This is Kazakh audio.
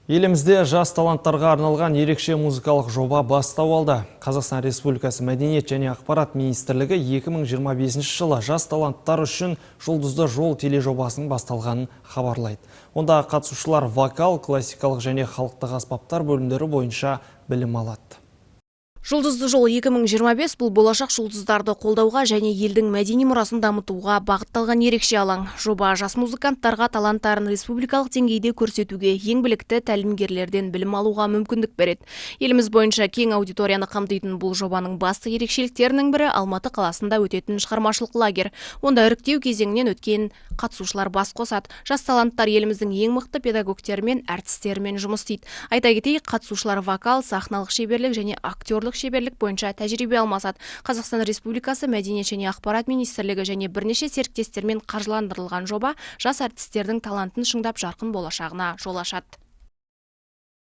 Елімізде жас таланттарға арналған ерекше музыкалық жоба бастау алды. Қазақстан Республикасы Мәдениет және ақпарат министрлігі 2025 жылы жас таланттар үшін «Жұлдызды жол» тележобасының басталғанын хабарлайды. Онда қатысушылар вокал, классикалық және халықтық аспаптар бөлімдері бойынша білім алады. «Жұлдызды жол 2025» – бұл болашақ жұлдыздарды қолдауға және елдің мәдени мұрасын дамытуға бағытталған ерекше алаң. Жоба жас музыканттарға таланттарын республикалық деңгейде көрсетуге, ең білікті тәлімгерлерден білім алуға мүмкіндік береді. Еліміз бойынша кең аудиторияны қамтитын бұл жобаның басты ерекшеліктерінің бірі – Алматы қаласында өтетін шығармашылық лагерь. Онда іріктеу кезеңінен өткен қатысушылар бас қосады. Жас таланттар еліміздің ең мықты педагогтерімен, әртістерімен жұмыс істейді. Айта кетейік, қатысушылар вокал, сахналық шеберлік және актерлік шеберлік бойынша тәжірибе алмасады. Қазақстан Республикасы Мәдениет және ақпарат министрлігі және бірнеше серіктестермен қаржыландырылған жоба жас әртістердің талантын шыңдап, жарқын болашағына жол ашады.